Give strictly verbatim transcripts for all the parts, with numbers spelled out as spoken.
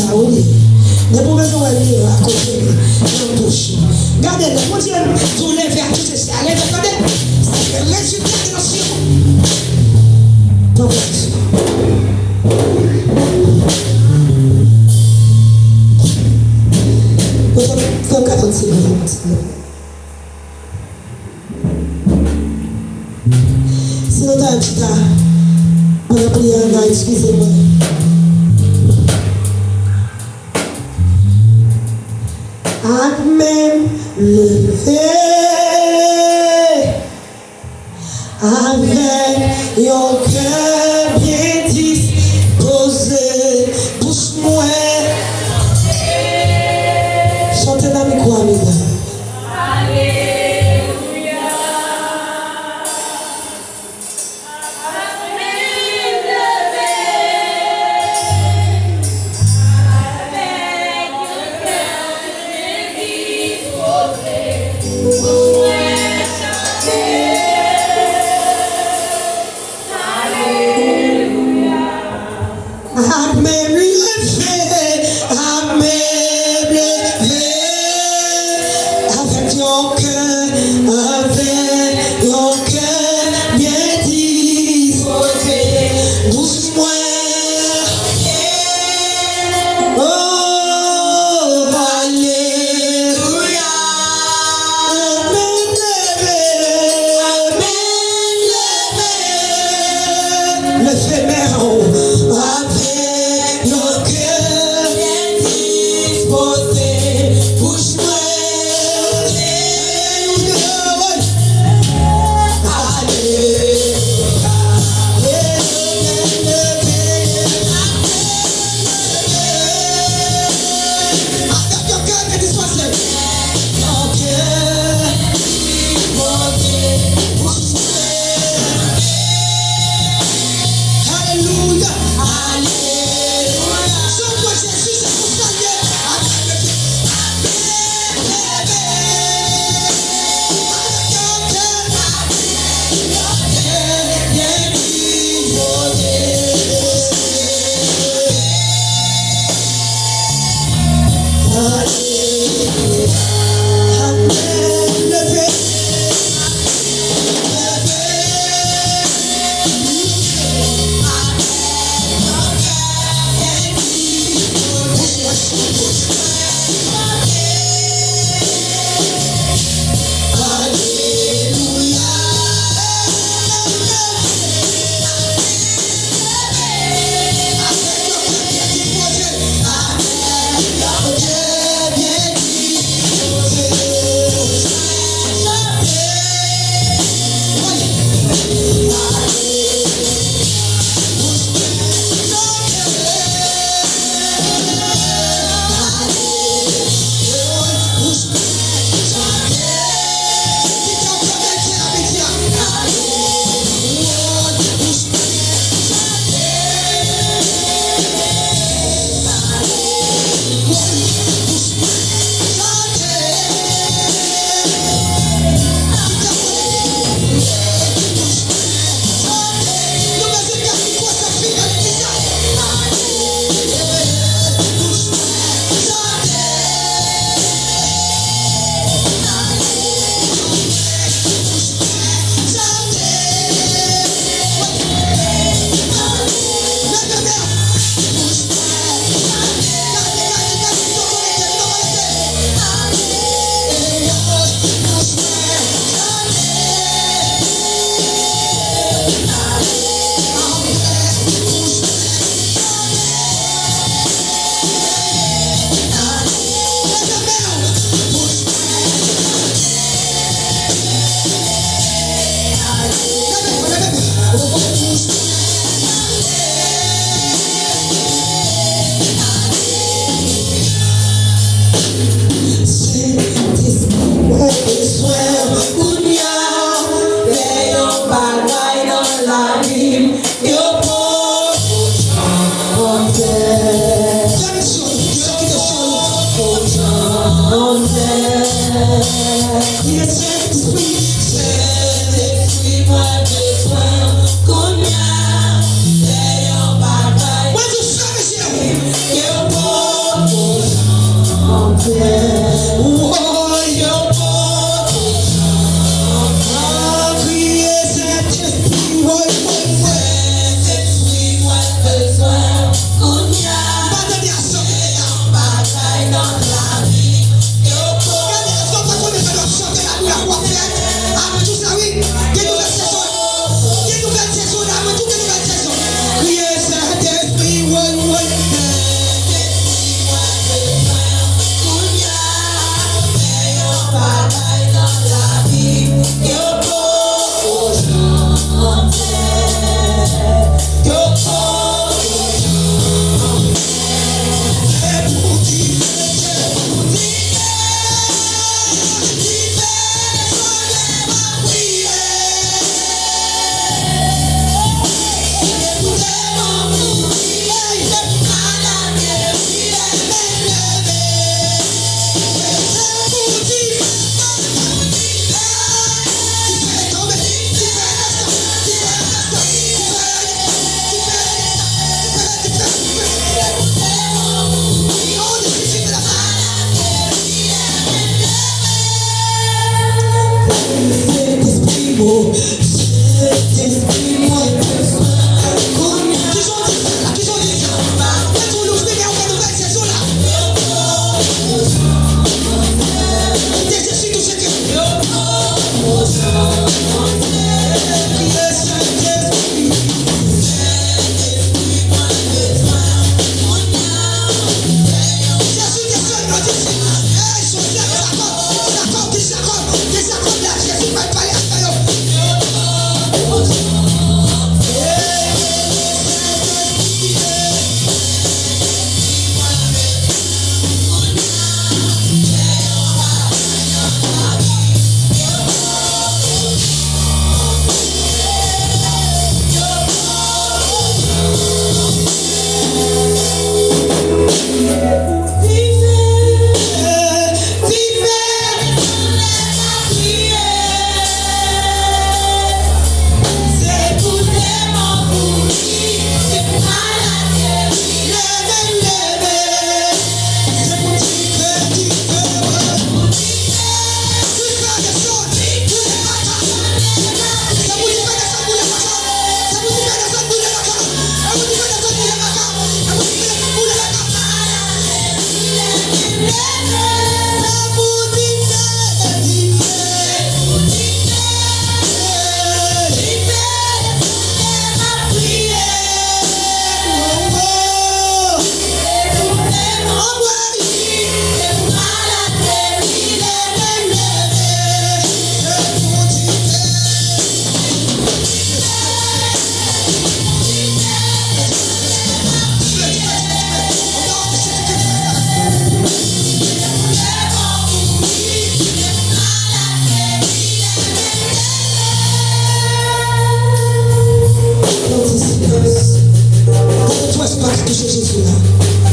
Sa ou ye. Depi w bezwen wè mirak, kote li, nan bouch li. Gade, lè Bondye di w leve ak tout se a leve, tande. Se rezilta de lansman. Pran pòz. Fè w ka tann ti grenn, ti grenn. Si nou ta chita pandan priyè a, eskize mwen. Ak men m leve, avèk yon kè byen dispoze, bouch mwen. Chante nan mikwo a, medam. Ak men m leve, ak men m leve, avèk yon kè, avèk yon kè byen dispoze, bouch mwen. Oh, alelouya. Amèn, leve. Amèn, leve. Leve men w. Avèk yon kè byen dispoze, bouch mwen. Alelouya. Alelouya. Leve, leve. Avèk yon kè byen dispoze. Yon kè byen dispoze. Alelouya. Alelouya. Jan w kwè Jezi, se konsa l ye. Avèk yon kè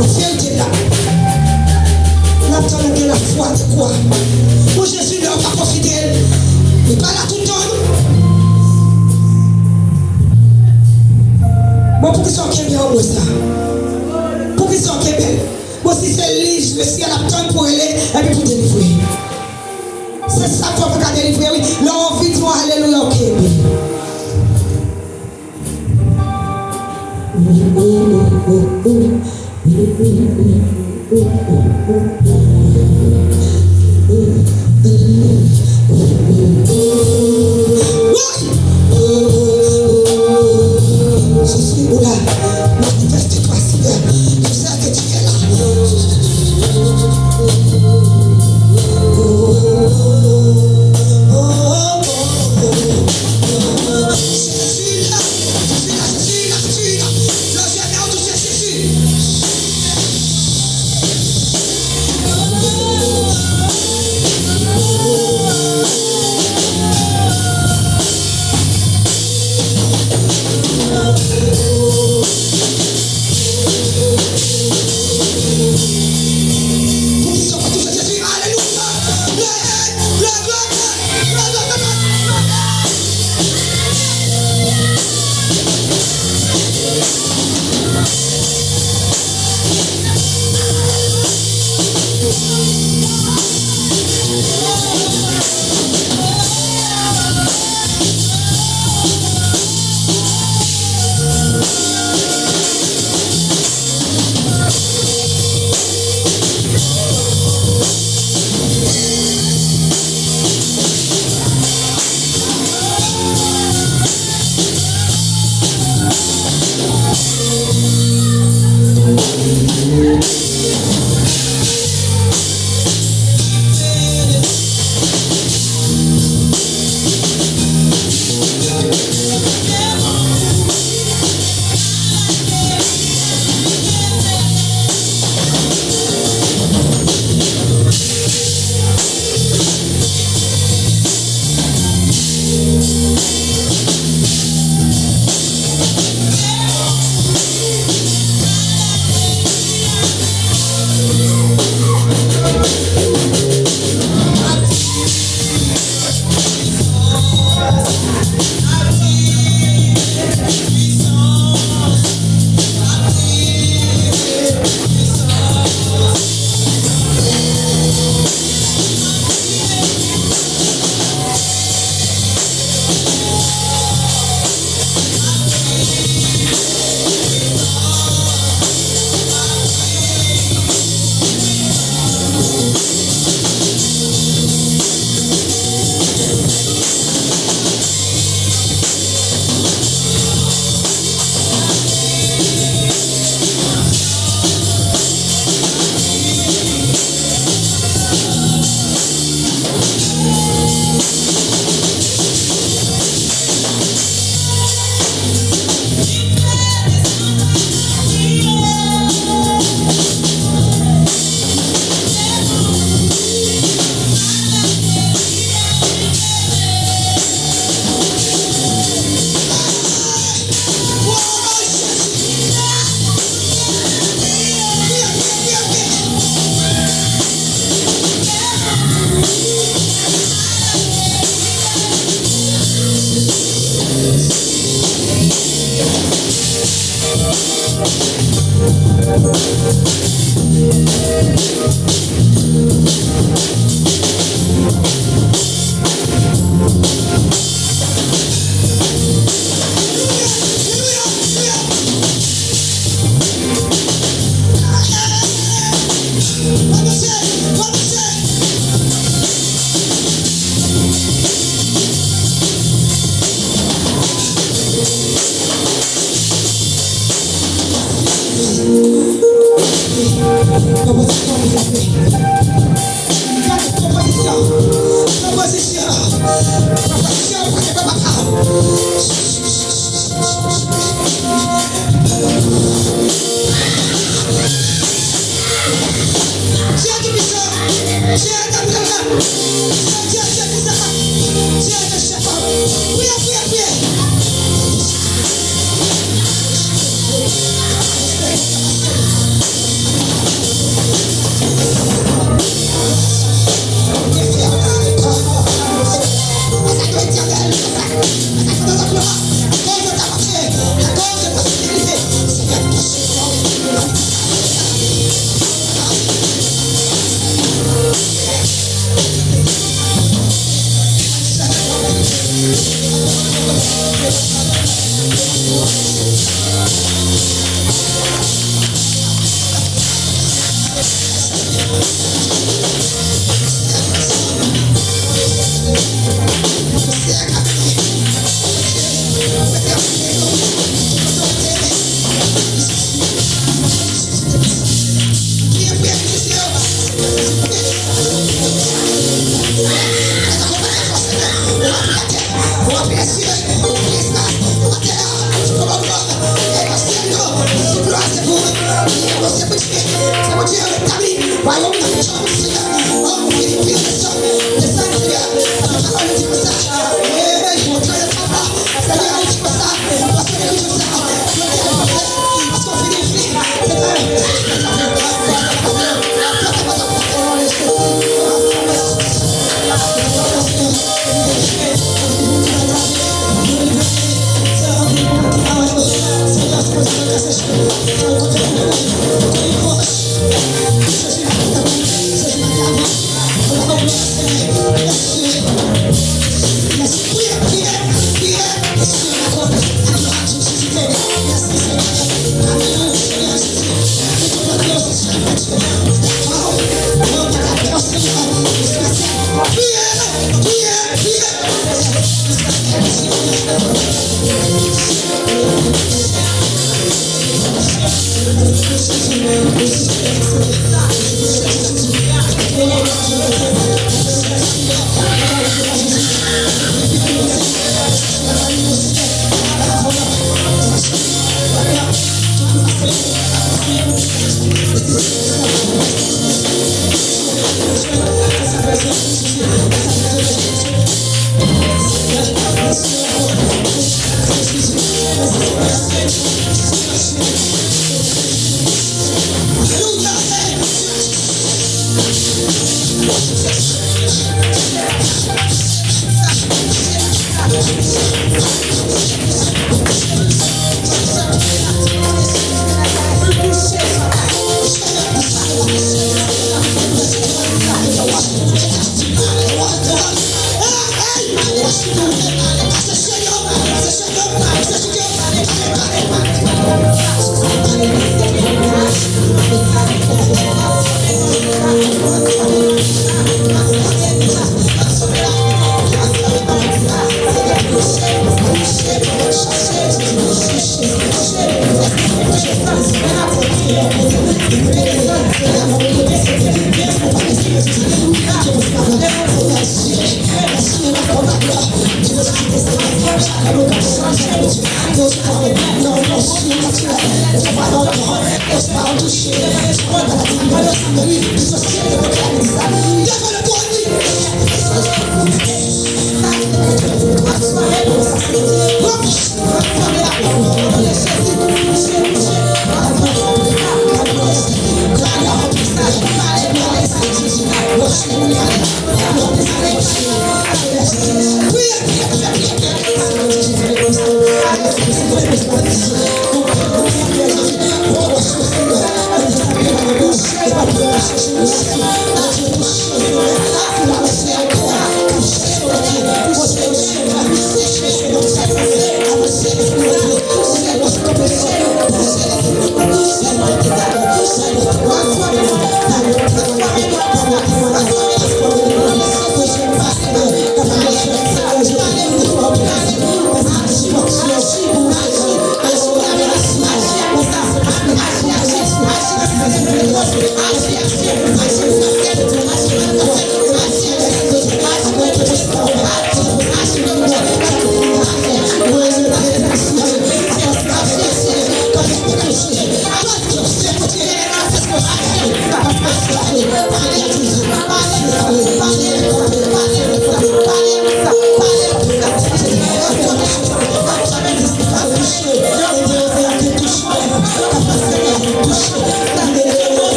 Verite la. N ap tann ou gen lafwa de kwa. Bon, Jezi, lè w pa konfide l, li pa la tout tan, non. Bon, poukisa w kenbe anmwe sa? Poukisa w kenbe l? Bon, si se li, Jezi, l ap tann pou rele, epi pou delivre. Se sa k fè w pa ka delivre, wi. Lè w anvi di yon alelouya, w kenbe. Jezi, ou la, manifeste-toi, Seigneur. Je sais que tu es là. Jezi la, Jezi la, Jezi la, Jezi la. Lè w fèmen w touche Jezi. Poukisa w pa touche Jezi? Alelouya! Glwa, glwa, glwa, glwa! Konpozisyon, konpozisyon, konpozisyon, konpozisyon, papa. Dye ki pwisan, Dye ki pwisan, Dye, Dye ki pwisan, Dye ki pwisan. Priye, priye, priye.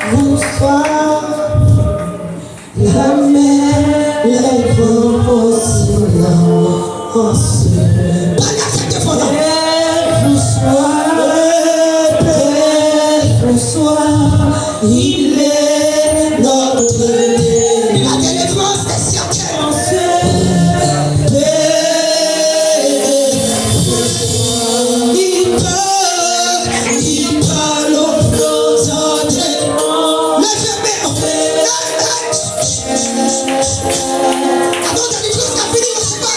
Bonsoir. La mer, les vents, mon silence. Pale ak sa k te fò nan. Bonsoir, bonsoir, il est notre délivre. La délivrance est certaine. Leve men w. Adan delivrans ka fini, yo se pa.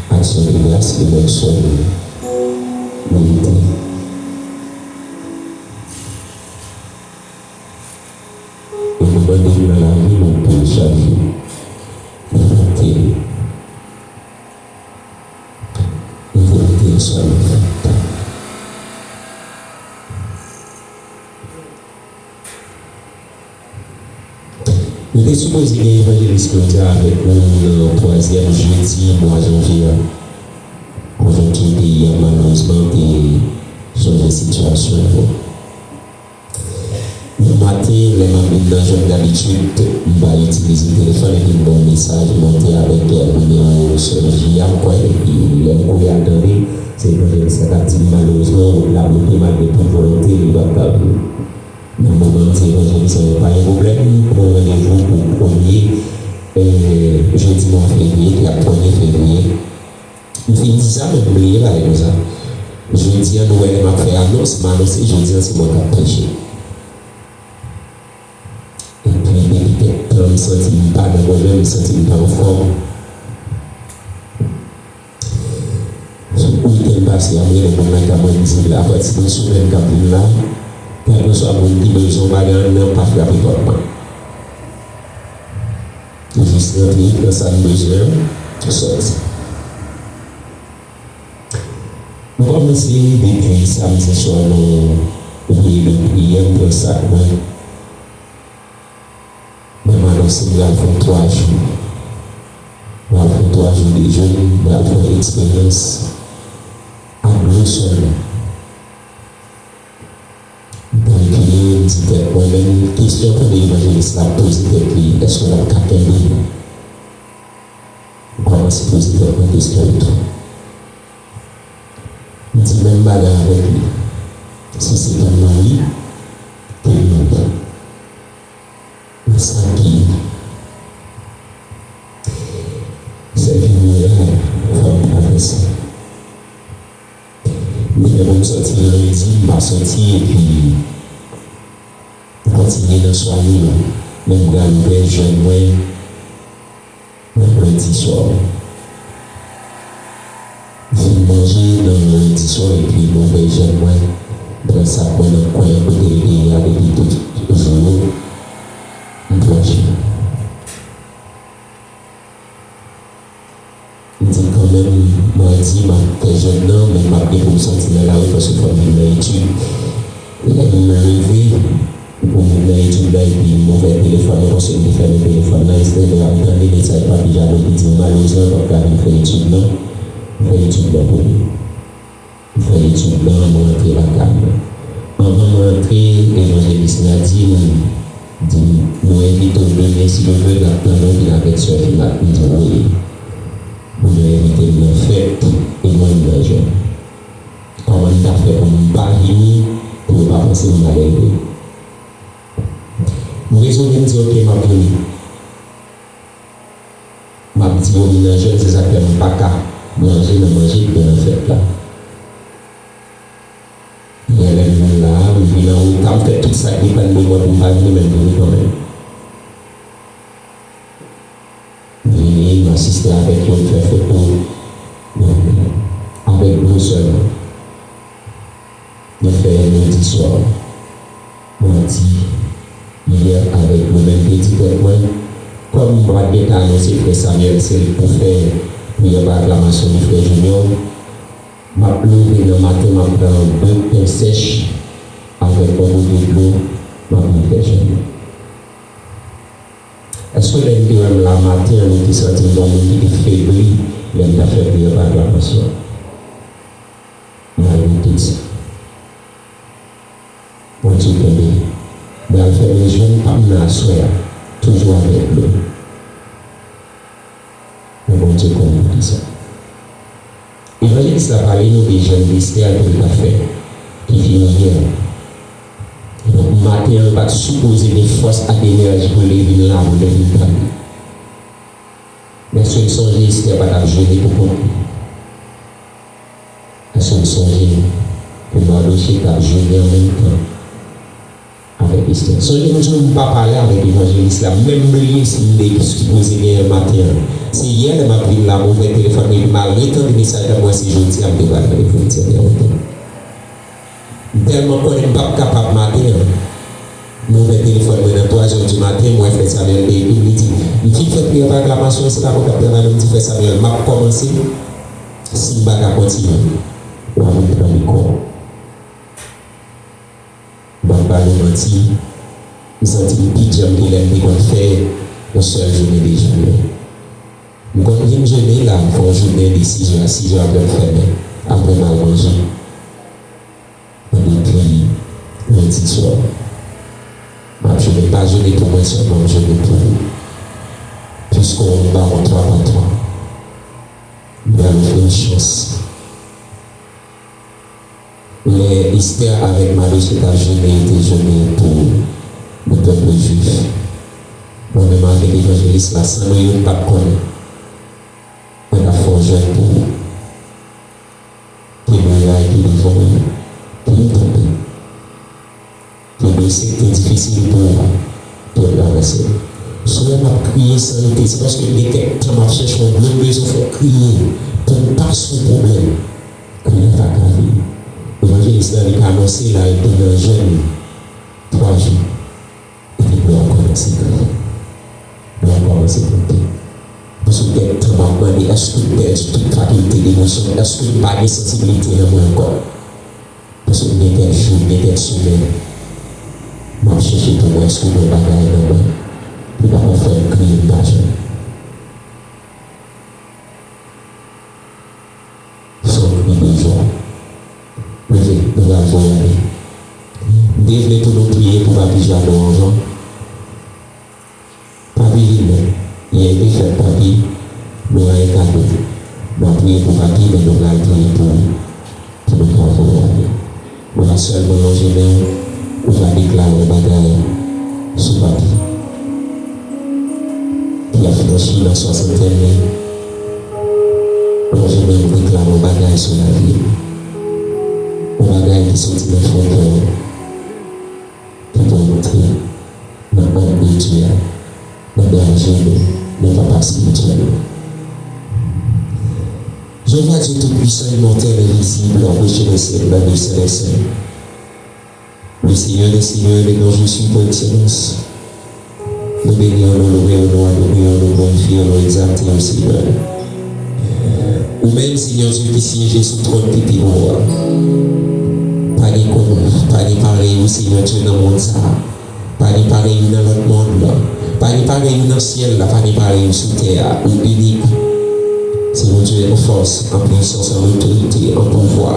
Aksyon de gras e bonswa merite. Nou mande nou nan lavi nou pou chak jou. Fòte. Nou te mete l sou nou. Nou te sipoze gen evanjelis Claudia avèk nou nan twazyèm jedi mwa janvye a. Konjonkti peyi a, malerezman, te chanje sitiyasyon an. Yon maten, lè m ap vin nan jòb dabitid, m pa itilize telefòn epi m ba w mesaj, monte avèk nimewo sè Jia, m kwè, epi lè m kouri al tande, se evanjelis la k ap di m, malerezman, wout la bloke, malgre tout volonte, li p ap ka vini. Nan moman an, m di evanjelis la, pa gen pwoblèm, pran randevou pou premye, eh, jedi mwa fevriye, ki ap premye fevriye. M fin di sa, men m bliye bagay konsa. Jodi a, nou wè lè m ap fè anons, m anonse jodi a se mwen k ap preche. Epi, depi kèk tan, m santi m pa nan mwen menm, m santi m pa anfòm. Sou wikenn pase a, m rele moun nan ka mwen, m di l, apati de semèn k ap vin la, Kèlkeswa moun ki bezwen yon bagay anndan, pa frape pòt mwen. Jis rantre, pran sa n bezwen an, sòti. M kòmanse depi samdi swa, nou, oubyen depi yè, m pran sak mwen. Mwen m anonse m pral fè twa jou. M pral fè twa jou de jèn, m pral fè eksperyans ak dlo sèlman. M pral priye, m di tèt mwen, menm kesyon tande evanjelis la ap poze tèt li, èske l ap ka kenbe? M kòmanse poze tèt mwen kesyon yo tou. M di menm bagay avèk li. Si se pou mouri, ke m mouri. Men sa ki sèvi m la, fò m travèse. M te gen pou m sòti lendi, m pa sòti, epi m kontinye nan sware yo. Men m pral wè jèn mwen nan lendi swa. Vin manje nan lendi swa, epi m ouvè jèn mwen, pran sak mwen nan kwen an kote l te ye a depi tout jou yo, m plonje. M di kanmenm, madi, m ap fè jèn nan, men m ap gen pou m sòti nan lari paske fò m vin nan etid. Lè m leve pou m vin nan etid la, epi m ouvè telefòn nan, paske m te fèmen telefòn nan, Esther te ap tande mesaj Papi Jado ki di m malerezman m p ap ka vin fè etid nan, m fè etid nan pou li. M fè etid lan, m rantre lakay mwen. Anvan m rantre, evanjelis la di m, di m, nou envite w demen, si Dye vle, n ap tann ou vin avèk sè Fimat. M di wi. Moun yo envite m nan fèt, e mwen m nan jèn. Kòman m ta fè pou m pa vini, pou yo pa panse m malelve? M rezone, m di, oke, m ap vini. M ap di yo m nan jèn, se sa k fè m pa ka manje nan manje k gen nan fèt la. Yè lè m vin la a, m vin an reta, m fè tout sa k depann de mwen pou m pa vini, men m vini kanmenm. M vini, m asiste avèk yo, m fè foto, avèk dlo sèlman. Nou fè lendi swa, madi, yè avèk nou menm te di tèt mwen, kòm m pa t gentan anonse frè Samuel se l pou fè priyè pa aklamasyon pou frè Junior, m ap leve nan maten, m ap pran de pen sèch avèk yon boude dlo, m ap vin fè jèn. Èske lè n te wè m la maten an, nou te santi m yon moun ki te febli lè m t ap fè priyè pa aklamasyon? Malgre tout sa, Bondye kenbe m. M pral fèmen jèn pa m nan aswè a, toujou avèk dlo. Men Bondye konn poukisa. Evanjelis la pale nou de jèn Esther ke l t ap fè, ki fini yè. Donk, maten an, l pa t sipoze gen fòs ak enèji pou l te vin la, pou l te vin pale. Men èske n sonje Esther pa t ap jene pou kont li? Èske n sonje ke Mardochée t ap jene an menm tan avèk Esther? Sonje m di w m pa pale avèk evanjelis la, m menm bliye si m te sipoze genyen maten an. Se yè lè m ap vin la, m ouvè telefòn mwen epi m al retande mesaj la, m wè se jodi a m te pral tande pou m di anpil lontan. M tèlman konnen m p ap kapab maten an. M ouvè telefòn mwen nan twa zè di maten, m wè frè Samuel te ekri m, li di, "M fin fè priyè pa aklamasyon, se pa mwen k ap travay non," m di, "Frè Samuel, m ap kòmanse, si m pa ka kontinye, w a vin pran mikwo." M p ap ba nou manti, m santi m pi djanm ke lè m te konn fè yon sèl jounen de jèn. M konn vin jene la, m fè yon jounen de sis jou a sis jou apre m fèmen, apre m al manje. Men depi lendi swa, m ap jene, pa jene pou mwen sèlman, m jene pou ou. Piske w ba mwen twa pa twa, m pral ofri w chans. Lè Esther avèk Mardochée t ap jene, yo te jene pou le peuple juif. Mwen menm avèk evanjelis la, san nou youn pa t konnen, mwen t ap fè yon jèn pou ou. Ke mwen rayi devan w, ke m tonbe, ke blese, ke difisil pou w, pou w travèse. Si w wè m ap kriye san rete, se paske m gen kèk tan m ap chèche yon dlo, m bezwen fè w kriye pou w pase yon pwoblèm. Kriye pa ka vini. Evanjelis la, li ka anonse l al te nan jèn, Twa jou, epi dlo a kòmanse koule. Dlo a kòmanse monte. Paske w gen tan w ap mande, èske m pèdi tout fakilte de nosyon? Èske m pa gen sansibilite nan mwen ankò? Paske m gen kèk jou, m gen kèk semèn, m ap chèche pou mwen, èske w gen yon bagay nan mwen ki pa konn fè m kriye, m pa jwenn. Son ki bezwen. Leve, nou pral voye ale. M te vle pou nou priye pou papi Jano anvan. Papi vin non. Yè te fèt papi, nou rayi kado. Nou ap priye pou papi, men nou pral priye pou ou, pou nou ka voye ale. Ou va sèlman lonje men w, ou va deklare yon bagay sou papi ki afranchi nan swasantèn li. Lonje men w, deklare yon bagay sou lavi l. Yon bagay ki soti nan fon kè w, ki pou antre nan anm Bondye a, nan bèje nou, nan papa espirityèl nou. Jewova Dye Toupisan, imòtèl, envizib, anpeche nan syèl la, le Sen dè Sen. Le Seigneur des Seigneurs, le grand je suis par excellence. Nou beni w, nou lwe w, nou adore w, nou glorifye w, nou egzalte w, Senyè. Ou menm, Senyè Dye, ki siyeje sou twòn ki pi wo a. Pa gen kòm ou, pa gen parèy ou, Senyè Dye, nan mond sa a. Pa gen parèy ou nan lòt mond lan. Pa gen parèy ou nan syèl la, pa gen parèy ou sou tè a. Ou inik. Se yon Dye an fòs, an pwisans, an otorite, an pouvwa.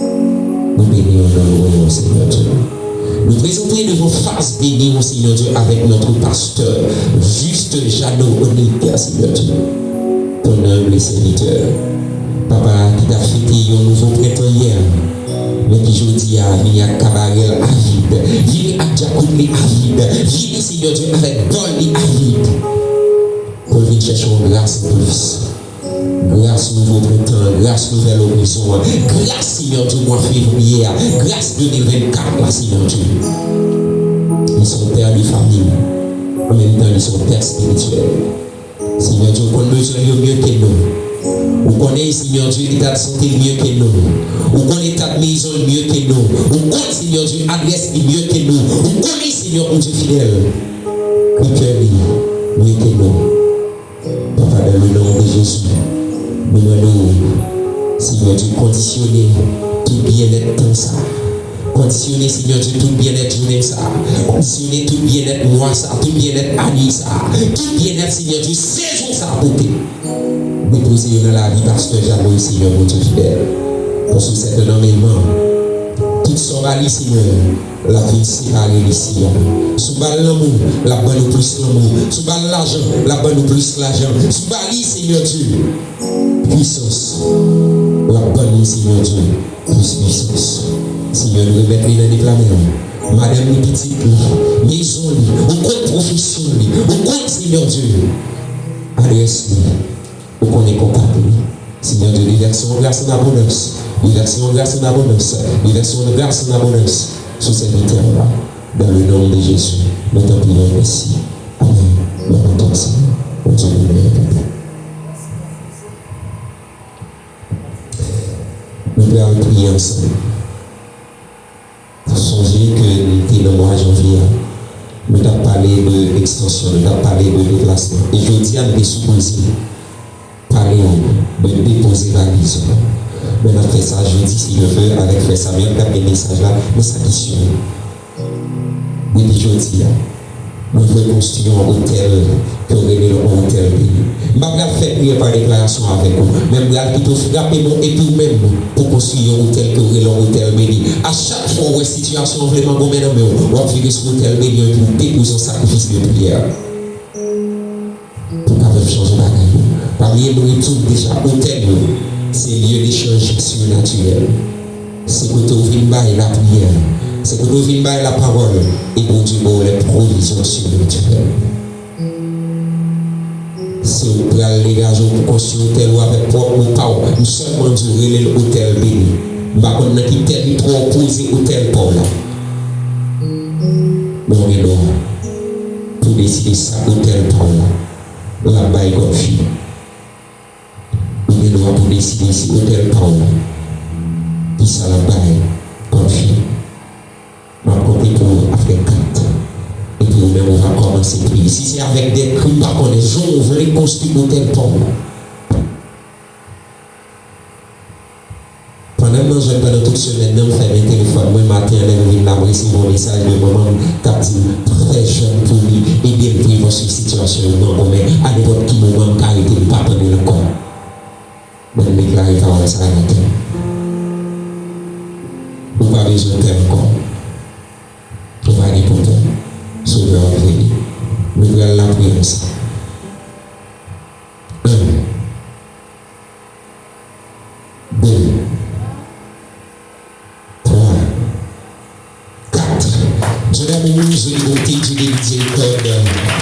Nou beni w, nou lwe w, Senyè Dye. Nou prezante devan fas beni w, Senyè Dye, avèk notre pasteur, Juste Jeannot Onick, Senyè Dye. Ton humble serviteur. Papa ki t ap fete yon nouvo prentan yè, men ki jodi a vini ak kabarè l avid, vini ak djakout li avid, vini, Senyè Dye, avèk bòl li avid, pou l vin chèche yon gras anplis. Gras nouvo prentan, gras nouvèl orizon an, gras, Senyè Dye, mwa fevriye a, gras de mil vennkat la, Senyè Dye. Li se yon pè de fanmi, an menm tan, li se yon pè espirityèl. Senyè Dye, ou konn bezwen yo mye ke nou. Ou konnen, Senyè Dye, eta de sante l mye ke nou. Ou konn eta de mezon l mye ke nou. Ou konn, Senyè Dye, adrès li mye ke nou. Ou konnen, Senyè, Bondye fidèl, ki kè li mye ke nou. Papa, dans le nom de Jésus, nou mande w, Senyè Dye, kondisyone tout byennèt tan sa a. Kondisyone, Senyè Dye, tout byennèt jounen sa a. Kondisyone tout byennèt mwa sa a, tout byennèt ane sa a. Tout byennèt, Senyè Dye, sezon sa a pote. Depoze yo nan lavi pastè Jeannot, Senyè Bondye fidèl. Paske se te nan men w. Tout sa w ba li, Senyè, l ap vin separe li isi a. Si w ba l lanmou, l ap ban nou plis lanmou. Si w ba l lajan, l ap ban nou plis lajan. Si w ba li, Senyè Dye, pwisans, l ap ban nou, Senyè Dye, plis pwisans. Senyè, nou remèt li nan de pla men w. Madanm li, pitit li, mezon li, ou konn pwofesyon li, ou konn, Senyè Dye, adrès li. Ou konnen kontak li. Senyè Dye, devèse yon gras an abondans. Devèse yon gras an abondans. Devèse yon gras an abondans sou sèvitè w la. Dans le nom de Jésus, nou tanpri w, mèsi. Amèn. Glwa pou Senyè. Bondye beni w. Nou pral priye ansanm. Sonje ke n te nan mwa janvye a, nou t ap pale de ekstansyon, nou t ap pale de deplasman. E jodi a, n te sipoze pale w de depoze valiz ou. Men n ap fè sa jodi, si Dye vle, avèk frè Samuel k ap gen mesaj la, men sa ki si. Depi jodi a, nou dwe konstwi yon otèl ke yo rele l yon otèl beni. M pa pral fè priyè pa deklarasyon avèk ou, men m pral pito frape men w epi ou menm pou konstwi yon otèl ke yo rele yon otèl beni. A chak fwa w wè sitiyasyon an vle mangonmen nan men w, w ap vire sou otèl beni an epi w depoze yon sakrifis de priyè. Pou w kapab chanje bagay yo. Pa bliye, nou di w deja, otèl yo, se lye dechanj sirnatirèl. Se kote w vin bay lapriyè. Se kote w vin bay lapawòl. E Bondye ba w lè pwovizyon sirnatirèl. Si w pral degaje w pou konstwi otèl ou avèk pwòp mo pa w, m sèlman di w rele l otèl beni. M pa konn nan ki tèritwa w poze otèl pa w la. Men w gen dwa pou deside sa otèl pa w la. L ap bay kòm fi. Ou gen dwa pou deside si otèl pa w la, kisa l ap bay kòm fi. M ap konte pou w Ou va kòmanse priye. Si se avèk de kri, m pa konnen jan w vle konstwi otèl pa w. Pandan m nan zòn pandan tout semèn nan, m fèmen telefòn mwen. Maten an, lè m vin la, m resevwa yon mesaj de manman m k ap di m trè jèn pou li ede l priye paske sitiyasyon yo nan kòmè. A nenpòt ki moman, m ka rete, m pa tande l ankò. Mwen deklare pawòl sa a nan tè. Ou pa bezwen pè ankò. Ou pa gen pwoblèm. Sovè w ap vini. Nou pral lapriyè ansanm. Enn. De. Twa. Kat. Dye d'amour, Dye de bonté, Dye de miséricorde,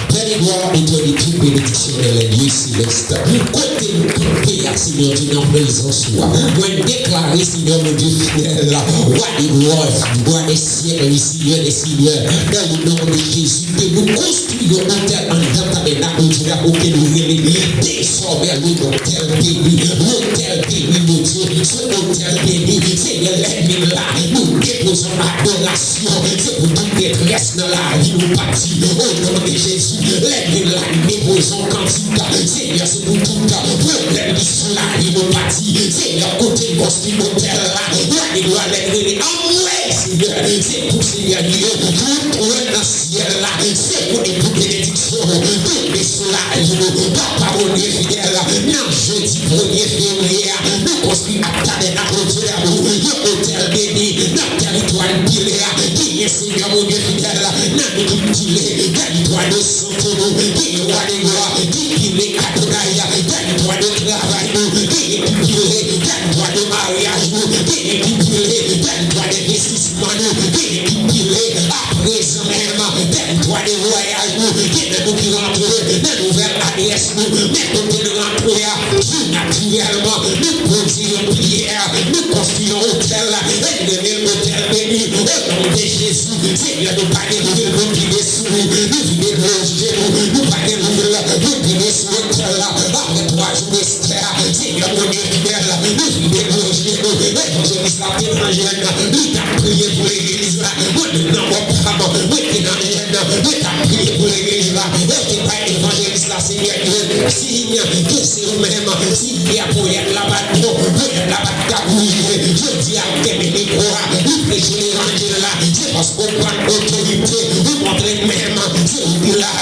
Père de gloire, auteur de toute bénédiction dans les lieux célestes. Kote nou kanpe a, Senyè Dye, nan prezans ou a, mwen deklare, Senyè Bondye fidèl, Wa de glwa, Wa de syèk, Senyè de senyè, dans le nom de Jésus, ke nou konstwi yon otèl anndan tabènak Bondye a, pou ke nou rele dezòmè lotèl beni, lotèl beni, Bondye, se otèl beni, Senyè, lènmi la, nou depoze adorasyon, se pou tout detrès nan lavi nou pati, o non de Jezi, lènmi la, depoze kantik, Senyè, se pou tout pwoblèm ki sou lavi nou pati, Senyè, kote l konstwi otèl la, Wa de glwa, lè l rele anmwe, Senyè, se pou Senyè li ye, nou twòn nan syèl la, se pou e pou benediksyon tonbe sou lavi nou. Papa Bondye fidèl, nan jedi premye fevriye a, nou konstwi ak Tabènak Dye d'amour yon otèl beni nan tèritwa n pile a. Genyen Senyè Bondye fidèl nan nou ki pile tèritwa de sante nou. Genyen Wa de glwa ki pile Adonay tèritwa de travay nou. Genyen ki pile tèritwa de maryaj nou. Genyen ki pile tèritwa de envestisman nou. Genyen ki pile aprezan menm tèritwa de vwayaj nou. Gen nan nou ki rantre nan nouvèl adrès nou. Men kote n rantre a, tou natirèlman, nou poze yon pyè, nou konstwi yon otèl, e n rele l otèl beni. O non de Jezi, Senyè, nou pa gen lwil pou n vide sou li, nou vide dlo je nou, nou pa gen lwil pou n vide sou otèl la. Apre twa jou Estè, Senyè Bondye fidèl, nou vide dlo je nou. Evanjelis la te nan jèn, li t ap priye pou legliz la. Mwen menm nan kò pa m, mwen te nan jèn, mwen t ap priye pou legliz la. Yo te bay evanjelis la, Senyè, yon siy ke se ou menm. Si yè ponyèt la pa t bon, ponyèt la pa t ka bouje, jodi a m kenbe mikwo a, li preche levanjil la. Se paske w pran otorite, ou montre menm, se ou ki la,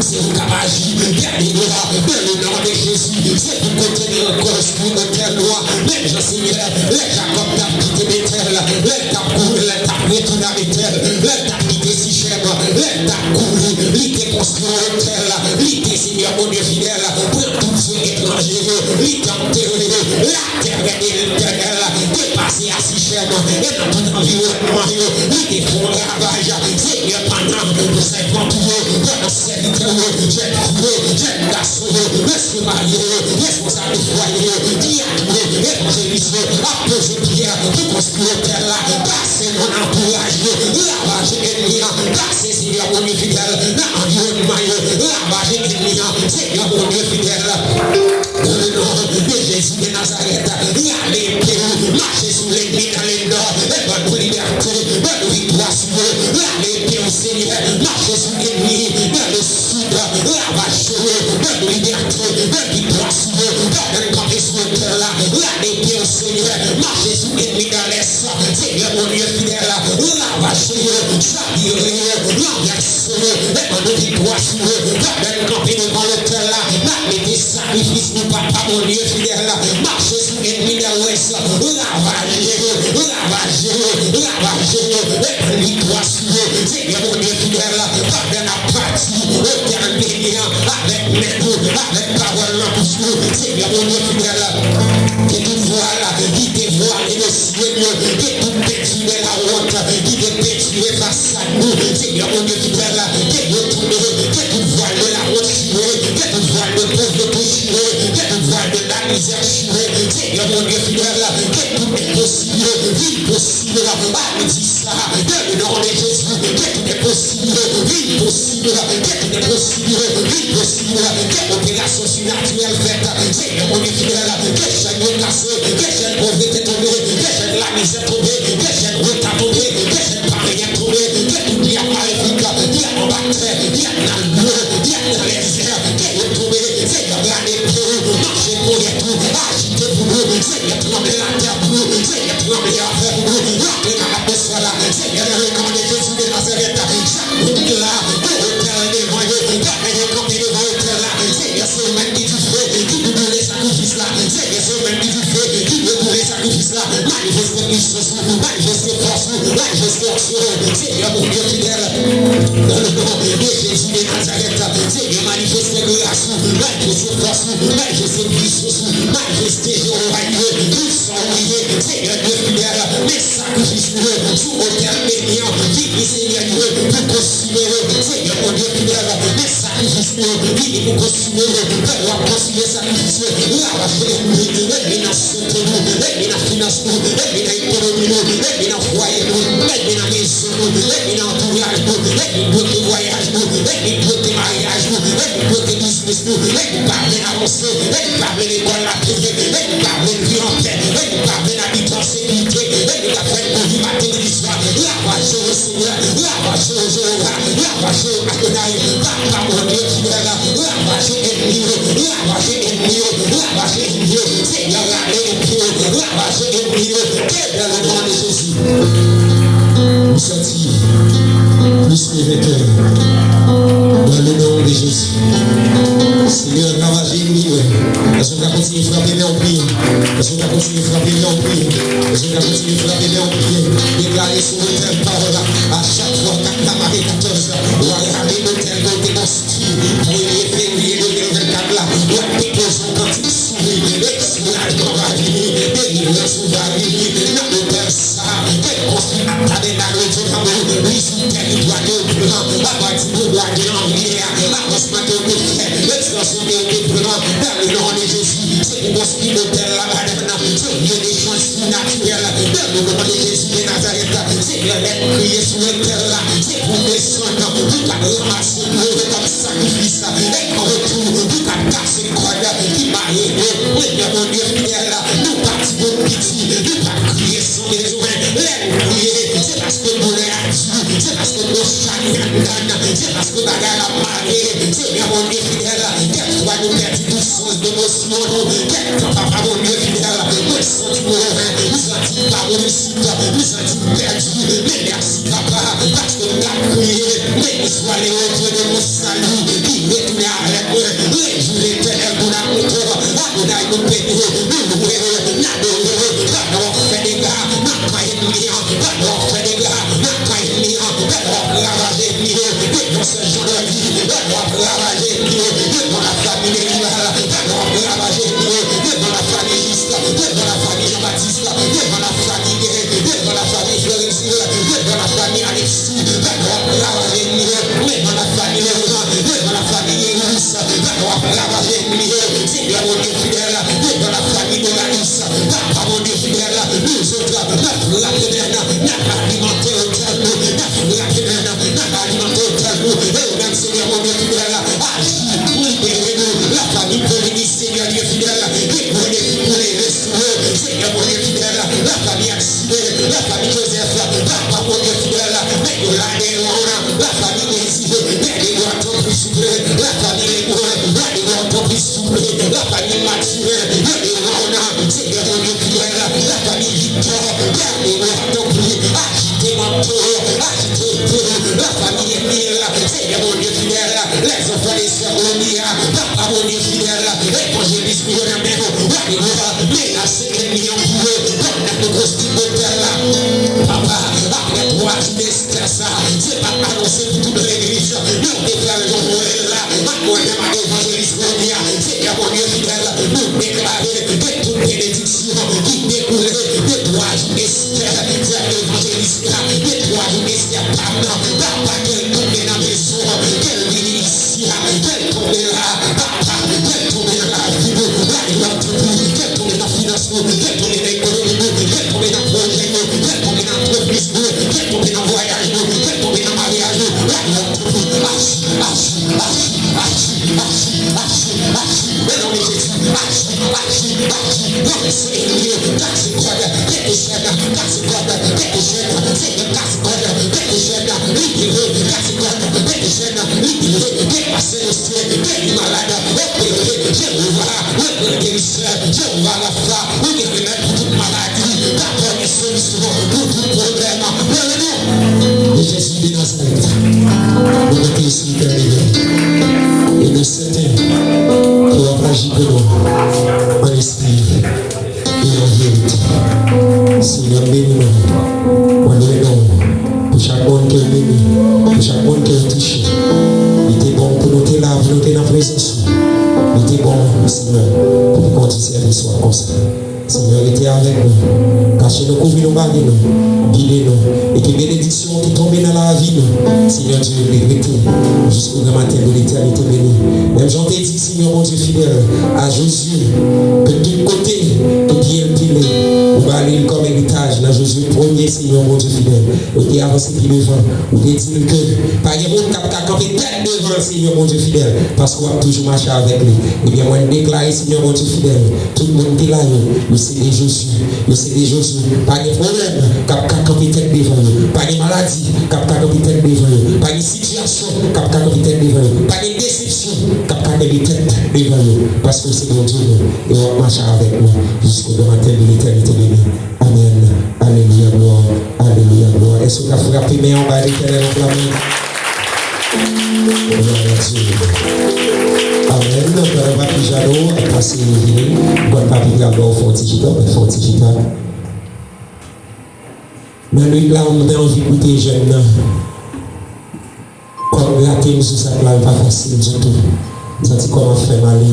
se ou k ap aji. Pè de glwa, dans le nom de Jésus, se pou kote n rekonstwi otèl nou an. Menm jan, Senyè, lè Jakòb t ap kite Betèl, lè l t ap kouri, lè l t ap retounen a Betèl, lè l t ap kite Sichèm, lè l t ap kouri, li te konstwi otèl, li te, Senyè Bondye fidèl, pran tout dye etranje yo, li te antere yo. Latè de Letènèl te pase a Sichèm e nan tout anviwònman yo, li te fè yon ravaj. Senyè, pandan sèvant ou yo, pandan sèvitè ou yo, jèn fi yo, jèn gason yo, mesye marye yo, responsab de fwaye yo, dyak yo, evanjelis yo ap poze pyè pou konstwi otèl la. Pase nan antouraj yo, ravaje ènmi an, pase, Senyè Bondye fidèl, nan anviwònman yo, ravaje ènmi an, Senyè Bondye fidèl. Dans le nom de Jésus de Nazareth, rale epe w, mache sou lènmi nan lennò, e ban nou libète, ban nou viktwa sou yo. Rale epe w, Senyè, mache sou lènmi nan lesid, ravaje yo, ban nou libète, ban nou viktwa sou yo. Pandan n kanpe sou otèl la, rale epe w, Senyè, mache sou lènmi nan lès, Senyè Bondye fidèl, ravaje yo, chavire yo, ranvèse yo, e ban nou viktwa sou yo. Pandan n kanpe devan lotèl la, n ap mete sakrifis nou, Papa Bondye fidèl, mache sou ènmi nan lwès, ravaje yo, ravaje yo, ravaje yo, e ban n viktwa sou yo. Senyè Bondye fidèl, pandan n ap pati otèl beni an, avèk men nou, avèk pawòl nan bouch nou, Senyè Bondye fidèl, ke tout vwal ki te vwale nou, Senyè, ke tout pentire lawont ki te pentire fasad nou, Senyè Bondye fidèl, ke yo tonbe, ke tout vwal de lawont chire, ke tout vwal de povrete chire, ke tout vwal de lamizè chire, Senyè Bondye fidèl, ke tout enposib vin posib. Ann di sa, dans le nom de Jésus, ke tout enposib vin posib, ke tout enposib vin posib, ke operasyon sinatirèl fèt, Senyè Bondye fidèl, ke chèn yo kase, ke chèn povrete tonbe, ke chèn lamizè tonbe, ke chèn reta tonbe, ke chèn paryèt tonbe, ke tout dyab malefik, dyab anba tè, Y ap nan dlo, y ap nan dezè, ke yo tonbe, Senyè, rale pye w, manje ponyèt ou, ajite pou nou, Senyè, tranble latè pou nou, Senyè, tranble afè pou nou, rantre nan atmosfè la, Senyè, nan le non de Jezi de Nazarèt, chak moun ki la, gen otèl devan yo, pandan yo kanpe devan otèl la, Senyè, se ou menm ki dife, ki pou boule sakrifis la, Senyè, se ou menm ki dife, ki pou boule sakrifis la, manifeste pisans ou, manifeste fòs ou, manifeste onksyon ou, Senyè, Bondye fidèl, nan le non de Jezi de Nazarèt, Senyè, manifeste gras ou, manifeste fòs ou, manifeste pisans ou, manifeste Jewova, tout sa ou ye, Senyè, Dye fidèl, men sakrifis nou yo sou otèl beni an, vini, Senyè, Dye, pou konsime yo, Senyè, Bondye fidèl, men sakrifis nou yo, vini pou konsime yo, fè w ap konsime sakrifis yo, ravaje ènmi, ènmi nan sante nou, ènmi nan finans nou, ènmi nan ekonomi nou, ènmi nan fwaye nou, ènmi nan mezon nou, ènmi nan antouraj nou, ènmi bloke vwayaj nou, ènmi bloke maryaj nou, ènmi bloke biznis nou, ènmi pa vle n avanse, ènmi pa vle lekòl la peye, ènmi pa vle n viv anpè, ènmi pa vle n abite an sekirite, ènmi k ap fè n kouri maten, midi, swa, ravaje yo, Senyè, ravaje yo, Jewova, ravaje yo, Adonay, Papa, Bondye fidèl, ravaje ènmi yo, ravaje ènmi yo, ravaje ènmi yo, Senyè, rale ènmi yo, ravaje ènmi yo, ke dans le nom de Jésus. Nous sortir plus que vainqueurs dans le nom de Jésus. Senyè, ravaje ènmi yo. Èske w ka kontinye frape men w priye? Èske w ka kontinye frape men w priye? Èske w ka kontinye frape men w priye? Deklare sou otèl pawòl la. A chak fwa k ap la mare katòz, w a rale otèl ke w te konstwi premye fevriye de mil vennkat la. W ap depoze yon kantik sou li. E soulajman va vini. Delivrans ou va vini. Nan otèl sa, ke w konstwi ak tabènak Dye Lanmou, li sou tèritwa ke w pran. Apati de mwa de janvye a, avansman ke w te fè, ekspansyon ke w te pran, dans le nom de Jésus, se pou konstwi otèl la ladan l, se lye dechanj sinatirèl, dans le nom de Jésus de Nazareth, se lè nèg kriye sou otèl la, se pou desann, pou ka ranmase pou yo kòm sakrifis, e an retou, pou ka kase kòd ki mare yo, Senyè Bondye fidèl, nou pa timoun piti, nou pa kriye san bezwen, lè nou kriye, se paske doulè a di, se paske nou chagren anndan, se paske bagay la mare, Senyè Bondye fidèl, kèk fwa nou pèdi tout sans de mosyon nou, kèk tan, Papa Bondye fidèl, mwen santi mwen, mwen santi pa moun isit, mwen santi m pèdi, men mèsi Papa, paske m t ap kriye, men istwa le retounen de mon sali, ki retounen avèk mwen, rejwi Letènèl pou lamontò, Adonay nou beni w, nou lwe w, n adore w, pandan w ap fè dega nan kan ènmi an, pandan w ap fè dega nan kan ènmi an, pandan w ap ravaje ènmi yo, devan sè Jean Dordy, pandan w ap ravaje ènmi yo, devan lafanmi Merival, pandan w ap ravaje ènmi yo, devan lafanmi Jis, devan lafanmi Jean Baptiste, devan lafanmi Gay, devan lafanmi Florencio, devan lafanmi Alexis, pandan w ap ravaje ènmi yo, devan lafanmi Laurent, devan lafanmi Yeris, pandan w ap ravaje ènmi yo, Senyè Bondye fidèl, devan lafanmi Doralis, Papa Bondye fidèl, nou zòt, n ap frape men n, n ap alimante otèl nou, n ap frape men n, n ap alimante otèl nou, e ou menm, Senyè Bondye fidèl, aji, libere nou, lafanmi Poligny, Senyè Dye fidèl, gen gwo defi pou leve sou yo, Senyè Bondye fidèl, lafanmi Akside, lafanmi Joseph, Papa Bondye fidèl, nèg yo la deyò, lafanmi Désiré, nèg yo tanpri souple, lafanmi Lebrun, la deyò tanpri souple, lafanmi Mathurin, la deyò, Senyè Bondye fidèl, lafanmi Victor, la deyò tanpri, ajite manto, ajite epe, lafanmi Emile, Senyè Bondye fidèl, les enfants de sè Onia, Papa Bondye fidèl, evanjelis nou yo nan men w, w a menase ènmi an pou yo, pandan nou konstwi otèl la. Papa, apre twa jou Estè sa, se pa t anonse pou tout legliz, men w te fè l yon Nwèl la, ak mwen menm ak evanjelis Onia, Senyè Bondye fidèl, nou deklare ke tout benediksyon ki dekoule de twa jou Estè, fè evanjelis la, de twa jou Estè pa m nan, papa, ke l tonbe nan mezon, ke l vini isi a, ke l tonbe la, papa, ke l tonbe nan lavi nou, la, nou tanpri, ke l tonbe nan finans nou, ke l tonbe nan ekonomi nou, ke l tonbe nan pwojè nou, ke l tonbe nan antrepriz nou, ke l tonbe nan vwayaj nou, ke l tonbe nan maryaj nou, la, nou tanpri, aji, aji, aji, aji, aji, aji, aji, o non de Jezi, aji, aji, aji, ranvèse ènmi yo, kase kòd, pete chèn, kase kòd, pete chèn, Senyè, kase kòd, pete chèn, libere, kase kòd, pete chèn, libere, Senyè, geri malad, oke, oke, Jewova, ou gran gerisè, Jewova Rafa, ou gen remèd pou tout maladi, dakò, gen solisyon pou tout pwoblèm. Nan non de Jezi de Nazarèt, nou mete sou tè e nou sèten ke w ap aji pou nou an espri e an verite. Senyè, m beni nou. Mwen lwe non w pou chak moun ke w beni, pou chak moun ke w touche. Li te bon pou nou te la, pou nou te nan prezans ou. Li te bon, Senyè, pou nou kondui sèvis ou a konsa. Senyè, rete avèk nou. Kache nou, kouvri nou, bale nou, gide nou. E ke benediksyon ki tonbe nan lavi nou, Senyè Dye, li rete jisko gran maten de letènite beni. Menm jan w te di, Senyè Bondye fidèl, a Jozye, ke tout kote ke pye l pile, ou ba li l kòm eritaj nan Jozye premye, Senyè Bondye fidèl. Ou te avanse pi devan, ou te di l ke pa gen moun k ap ka kanpe tèt devan l, Senyè Bondye fidèl, paske w ap toujou mache avèk li. Ebyen, mwen deklare, Senyè Bondye fidèl, tout moun ki la yo, yo se de Jozye, yo se de Jozye. Pa gen pwoblèm k ap ka kanpe tèt devan yo. Pa gen maladi k ap ka kanpe tèt devan yo. Pa gen sitiyasyon k ap ka kanpe tèt devan yo. Pa gen desepsyon k ap ka kanpe tèt devan yo. Paske w se Bondye nou, e w ap mache avèk nou jisko gran maten de letènite beni. Amèn. Alelouya, glwa. Alelouya, glwa. Èske w ka frape men w, bay Letènèl yon klamè? Glwa a Dye. Amèn. Pandan Papi Jado ap pase vini, m konn Papi pral ba w fè yon ti chita, fè yon ti chita. Nan nwit la, m te anvi koute jèn nan. Kò m grate m sou sak la, l pa fasil ditou. M santi kò m ap fè m ale.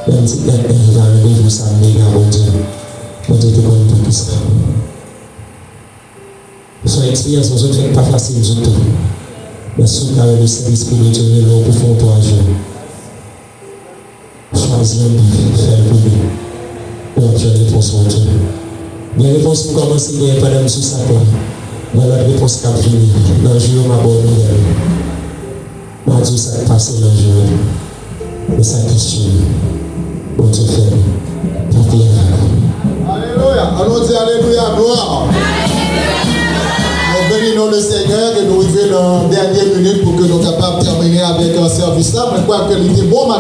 Lè m di, eh, eh, va randevou sa, m nega Bondye. Bondye te konn poukisa. Se yon eksperyans mwen sot fè k pa fasil ditou. Men si w ta wè Lesentespri Bondye rele w pou fè yon twa jou, chwazi yon bi, fè l pou li. E w ap jwenn repons Bondye. Gen repons m kòmanse genyen pandan m sou sak la. Gen lòt repons k ap vini. Nan jou yo, m a ba w nouvèl. M a di w sa k pase nan jou yo. Men sa ki si, Bondye fè l. Papi avèk ou. Alelouya. Ann nou di alelouya, glwa. Nou beni non le Senyè ke nou rive nan dènye minit pou ke nou kapab tèmine avèk, euh, sèvis la. Mwen kwè ke li te bon maten.